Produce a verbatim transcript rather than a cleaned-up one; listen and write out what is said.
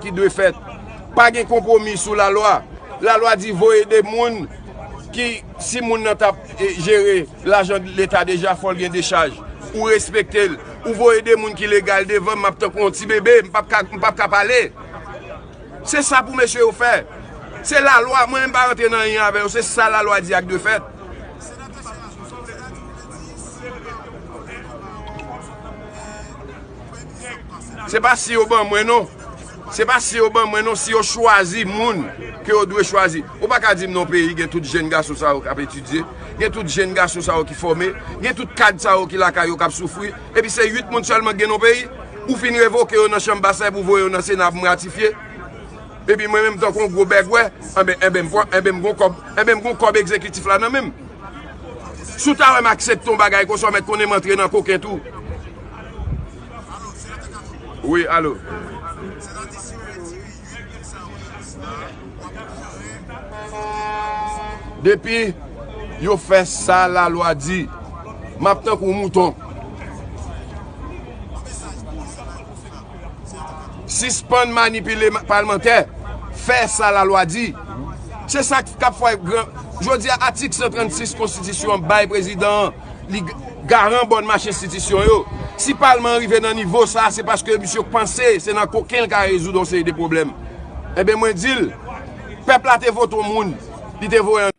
ki dwe fèt. Pa gen konpwomi sou lalwa. Lalwa di voye de moun ki, si moun nan t ap, e, jere lajan Leta deja, fò l gen dechaj. Ou respekte l. Ou voye de moun ki legal devan m, m ap tankou yon ti bebe, m p ap ka, m p ap ka pale. Se sa pou mesye yo fè. Se lalwa, mwen menm pa rantre nan anyen avè yo, se sa lalwa di a k dwe fèt. Se pa si yo ban mwen non. Se pa si yo ban mwen non, si yo chwazi moun ke yo dwe chwazi. Ou pa ka di m non peyi, gen tout jèn gason sa yo k ap etidye, gen tout jèn gason sa yo ki fòme, gen tout kad sa yo ki lakay yo k ap soufri, epi se uit moun sèlman k gen non peyi. Ou fin revoke yo nan chanm bas la epi ou voye yo nan Sena pou m ratifye. Epi mwen menm tankou yon gwo bègwè, enben, enben, m pran, enben, m gon kòb, enben, m gon kòb egzekitif la nan men m. Si w ta wè m aksepte yon bagay konsa, w mèt konnen m antre nan koken tou. Wi, alo. Depi yo fè sa lalwa di, m ap tankou mouton. Sispann manipile ma- palmantè. Fè sa lalwa di. Se sa k ap fè gran. Jodi a, atik san trannsis konstitisyon an bay prezidan an, li g- garan bòn mach enstitisyon yo. Si palman an rive nan nivo sa, se paske misye panse se nan koken l ka rezoud yon seri de pwoblèm. Enben, mwen di l, pèp la te vote yon moun, li te voye